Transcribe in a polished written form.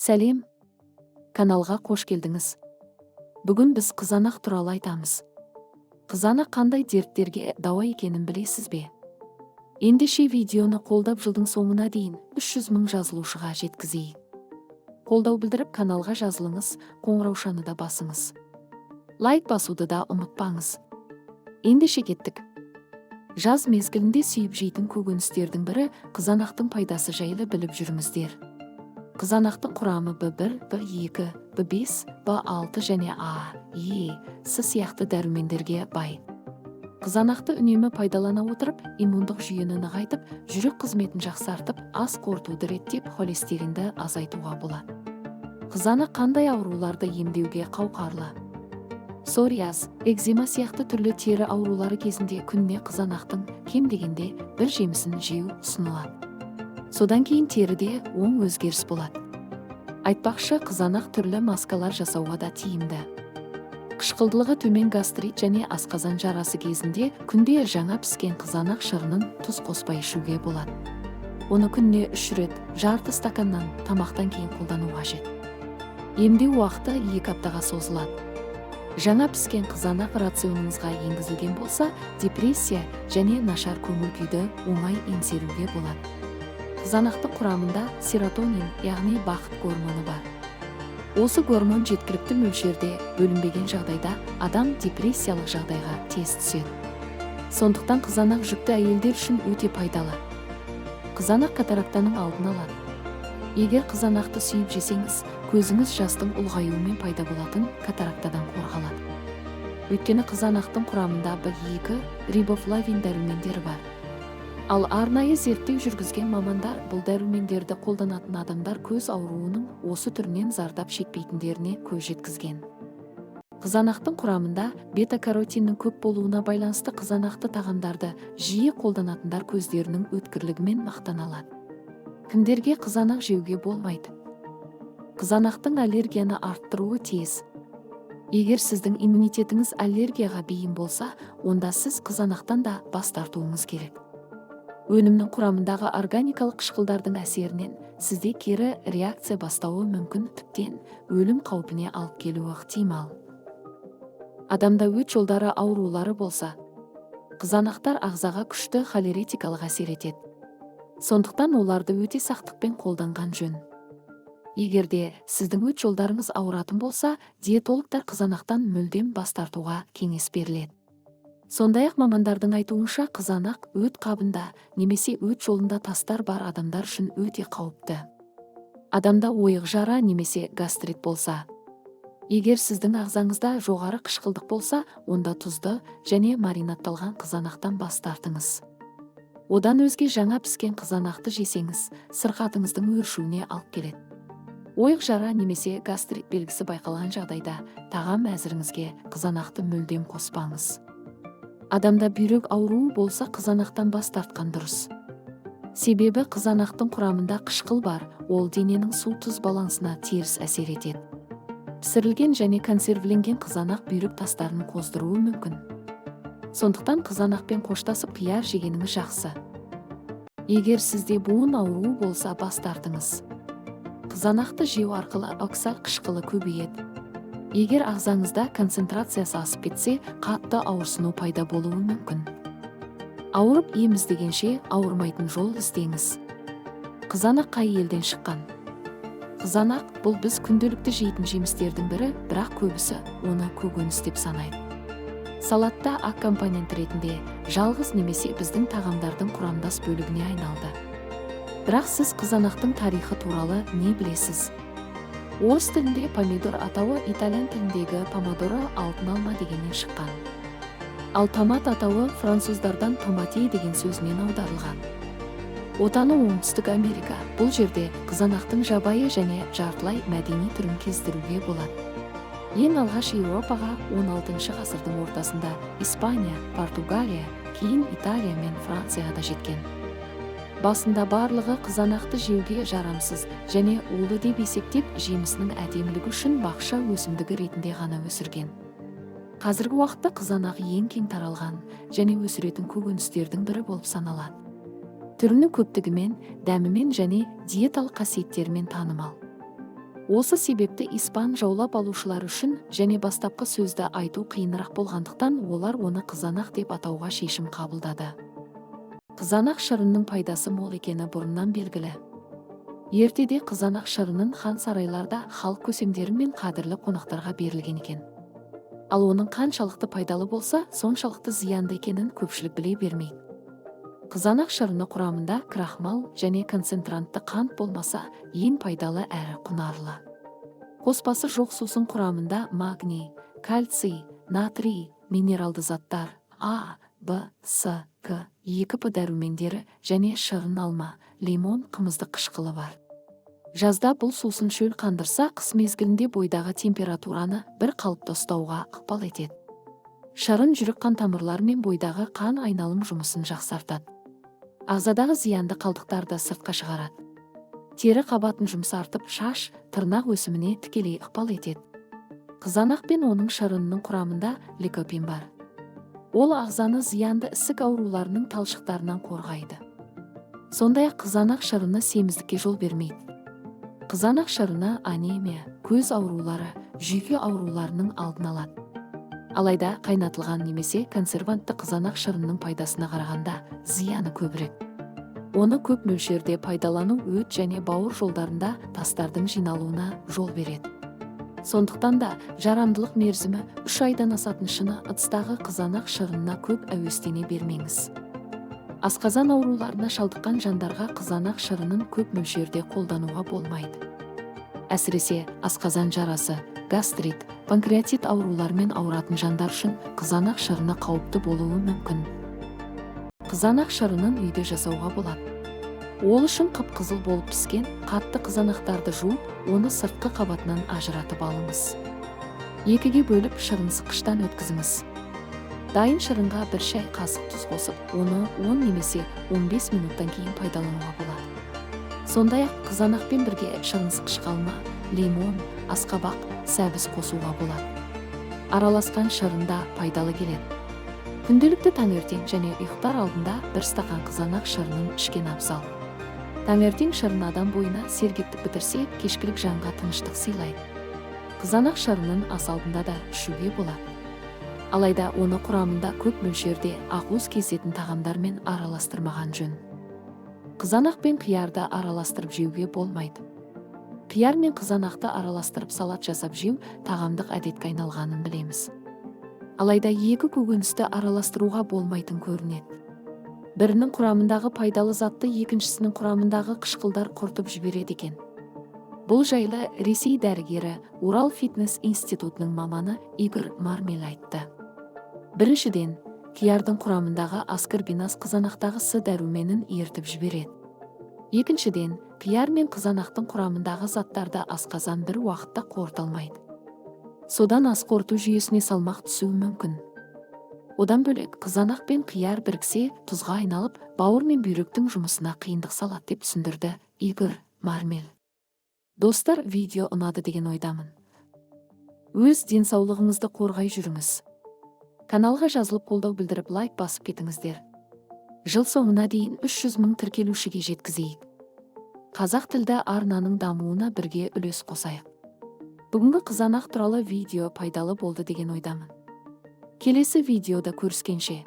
Сәлем! Каналға қош келдіңіз. Бүгін біз қызанақ туралы айтамыз. Қызанақ қандай дерттерге дауа екенін білесіз бе? Ендеше видеоны қолдап, жылдың соңына дейін 300 мың жазылушыға жеткізейік. Қолдау білдіріп, каналға жазылыңыз, қоңыраушаны да басыңыз. Лайк басуды да ұмытпаңыз. Ендеше кеттік. Жаз мезгілінде сүйіп жейтін көкөністердің бірі қызанақтың пайдасы жайлы біліп жүріңіздер. Қызанақтың құрамы B1, B2, B5, B6 және А, Е, С сияқты дәрумендерге бай. Қызанақты үнемі пайдалана отырып, иммундық жүйені нығайтып, жүрек қызметін жақсартып, ас қорытуды реттеп, холестеринді азайтуға болады. Қызанақ қандай ауруларды емдеуге қауқарлы? Псориаз, экзема сияқты түрлі тері аурулары кезінде күніне қызанақтың кем дегенде бір жемісін жеу ұсынылады. Содан кейін теріде оң өзгеріс болады. Айтпақшы, қызанақ түрлі маскалар жасауға да тиімді. Қышқылдылығы төмен гастрит және асқазан жарасы кезінде күнде жаңа піскен қызанақ шырынын тұз қоспай ішуге болады. Оны күніне 3 рет жарты стаканнан тамақтан кейін қолдану қажет. Емдеу уақыты 2 аптаға созылады. Жаңа піскен қызанақ рационыңызға енгізілген болса, депрессия және нашар көңіл күйді оңай еңсеруге болады. Қызанақтың құрамында серотонин, яғни бақыт гормоны бар. Осы гормон жеткілікті мөлшерде бөлінбеген жағдайда адам депрессиялық жағдайға тез түседі. Сондықтан қызанақ жүкті әйелдер үшін өте пайдалы. Қызанақ катарактаның алдын алады. Егер қызанақты сүйіп жесеңіз, көзіңіз жастың ұлғаюымен пайда болатын катарактадан қорғалады. Өйткені қызанақтың құрамында B2, рибофлавин дәрумендері бар. Ал арнайы зерттеу жүргізген мамандар бұл дәрумендерді қолданатын адамдар көз ауруының осы түрінен зардап шекпейтіндеріне көз жеткізген. Қызанақтың құрамында бета-каротиннің көп болуына байланысты қызанақты тағамдарды жиі қолданатындар көздерінің өткірлігімен мақтана алады. Кімдерге қызанақ жеуге болмайды? Қызанақтың аллергияны арттыруы тез. Егер сіздің иммунитетіңіз аллергияға бейім болса, онда сіз қызанақтан да бас тартуыңыз керек. Өнімнің құрамындағы органикалық қышқылдардың әсерінен сізде кері реакция бастауы мүмкін, тіптен өлім қаупіне алып келуі ықтимал. Адамда өт жолдары аурулары болса, қызанақтар ағзаға күшті холеретикалық әсер етеді. Сондықтан оларды өте сақтықпен қолданған жөн. Егер де сіздің өт жолдарыңыз ауыратын болса, диетологтар қызанақтан мүлдем бас тартуға кеңес беріледі. Сондай-ақ мамандардың айтуынша, қызанақ өт қабында немесе өт жолында тастар бар адамдар үшін өте қауіпті. Адамда ойық жара немесе гастрит болса. Егер сіздің ағзаңызда жоғары қышқылдық болса, онда тұзды және маринадталған қызанақтан бас тартыңыз. Одан өзге жаңа піскен қызанақты жесеңіз, сырқатыңыздың өршуіне алып келеді. Ойық жара немесе гастрит белгісі байқалған жағдайда тағам әзіріңізге қызанақты мүлдем қоспаңыз. Адамда бүйрек ауруы болса, қызанақтан бас тартқан дұрыс. Себебі қызанақтың құрамында қышқыл бар, ол дененің су-тұз балансына теріс әсер етеді. Пісірілген және консервіленген қызанақ бүйрек тастарын қоздыруы мүмкін. Сондықтан қызанақпен қоштасып, қияр жегеніңіз жақсы. Егер сізде буын ауруы болса, бас тартыңыз. Қызанақты жеу арқылы оксал қышқылы көбейеді. Егер ағзаңызда концентрациясы асып кетсе, қатты ауырсыну пайда болуы мүмкін. Ауырып ем іздегенше, ауырмайтын жол іздеңіз. Қызанақ қай елден шыққан? Қызанақ – бұл біз күнделікті жейтін жемістердің бірі, бірақ көбісі оны көкөніс деп санайды. Салатта аккомпанент ретінде жалғыз немесе біздің тағамдардың құрамдас бөлігіне айналды. Бірақ сіз қызанақтың тарихы туралы не білесіз? Орыс тілінде помидор атауы итальян тіліндегі помодоро, алтын алма дегеннен шыққан. Ал томат атауы француздардан tomate деген сөзінен аударылған. Отаны – Оңтүстік Америка. Бұл жерде қызанақтың жабайы және жартылай мәдени түрін кездестіруге болады. Ең алғаш Еуропаға 16 ғасырдың ортасында Испания, Португалия, кейін Италия мен Францияға да жеткен. Басында барлығы қызанақты жеуге жарамсыз және улы деп есептеп, жемісінің әдемілігі үшін бақша өсімдігі ретінде ғана өсірген. Қазіргі уақытта қызанақ ең кең таралған және өсіретін көкөністердің бірі болып саналады. Түрінің көптігімен, дәмімен және диеталық қасиеттерімен танымал. Осы себепті испан жаулап алушылар үшін және бастапқы сөзді айту қиынырақ болғандықтан, олар оны қызанақ деп атауға шешім қабылдады. Қызанақ шырынның пайдасы мол екені бұрыннан белгілі. Ертеде қызанақ шырынын хан сарайларда халық көсемдері мен қадірлі қонақтарға берілген екен. Ал оның қаншалықты пайдалы болса, соншалықты зиянды екенін көпшілік біле бермейді. Қызанақ шырыны құрамында крахмал және концентрантты қант болмаса, ең пайдалы әрі құнарлы. Қоспасы жоқ сусын құрамында магний, кальций, натрий, минералды заттар, А, Б, С, К, 2 П дәрумендері және шырын алма, лимон, қымыздық қышқылы бар. Жазда бұл сусын шөл қандырса, қыс мезгілінде бойдағы температураны бір қалыпты ұстауға ықпал етеді. Шырын жүрек қан тамырлары мен бойдағы қан айналым жұмысын жақсартады. Ағзадағы зиянды қалдықтарды сыртқа шығарады. Тері қабатын жұмсартып, шаш, тырнақ өсіміне тікелей ықпал етеді. Қызанақ пен оның шырынының құрамында ликопин бар. Ол ағзаны зиянды ісік ауруларының талшықтарынан қорғайды. Сондай-ақ қызанақ шырыны семіздікке жол бермейді. Қызанақ шырыны анемия, көз аурулары, жүйке ауруларының алдын алады. Алайда қайнатылған немесе консервантты қызанақ шырынның пайдасына қарағанда зияны көбірек. Оны көп мөлшерде пайдалану өт және бауыр жолдарында тастардың жиналуына жол береді. Сондықтан да жарамдылық мерзімі 3 айдан асатын шыны ыдыстағы қызанақ шырынына көп әуестене бермеңіз. Асқазан ауруларына шалдыққан жандарға қызанақ шырынын көп мөлшерде қолдануға болмайды. Әсіресе асқазан жарасы, гастрит, панкреатит ауруларымен ауыратын жандар үшін қызанақ шырыны қауіпті болуы мүмкін. Қызанақ шырынын үйде жасауға болады. Ол үшін қып-қызыл болып піскен қатты қызанақтарды жуып, оны сыртқы қабатынан ажыратып алыңыз. 2-ге бөліп шырын сыққыштан өткізіңіз. Дайын шырынға 1 шай қасық тұз қосып, оны 10 немесе 15 минуттан кейін пайдалануға болады. Сондай-ақ қызанақпен бірге шырын сыққышқа алма, лимон, асқабақ, сәбіз қосуға болады. Араласқан шырын да пайдалы келеді. Күнделікті таңертең және ұйықтар алдында 1 стақан қызанақ шырынын ішкен абзал. Таңертең шырын адам бойына сергектік бітірсе, кешкілік жанға тыныштық сыйлайды. Қызанақ шырынын ас алдында да ішуге болады. Алайда оны құрамында көп мөлшерде ақуыз кездесетін тағамдармен араластырмаған жөн. Қызанақ пен қиярды араластырып жеуге болмайды. Қияр мен қызанақты араластырып салат жасап жеу тағамдық әдетке айналғанын білеміз. Алайда екі көкөністі араластыруға болмайтын көрінеді. Бірінің құрамындағы пайдалы затты екіншісінің құрамындағы қышқылдар құртып жібереді екен. Бұл жайлы Ресей дәрігері, Урал фитнес институтының маманы Игорь Мармель айтты. Біріншіден, қиярдың құрамындағы аскорбиназ қызанақтағы С дәруменін ертіп жібереді. Екіншіден, қияр мен қызанақтың құрамындағы заттарды асқазан бір уақытта қорыта алмайды. Содан ас қорыту жүйесіне салмақ түсуі мүмкін. Одан бөлек, қызанақ пен қияр біріксе, тұзға айналып, бауыр мен бүйректің жұмысына қиындық салады деп түсіндірді Игорь Мармель. Достар, видео ұнады деген ойдамын. Өз денсаулығыңызды қорғай жүріңіз. Каналға жазылып, қолдау білдіріп, лайк басып кетіңіздер. Жыл соңына дейін 300 мың тіркелушіге жеткізейік. Қазақ тілді арнаның дамуына бірге үлес қосайық. Бүгінгі қызанақ туралы видео пайдалы болды деген ойдамын. Келесі видеода көріскенше.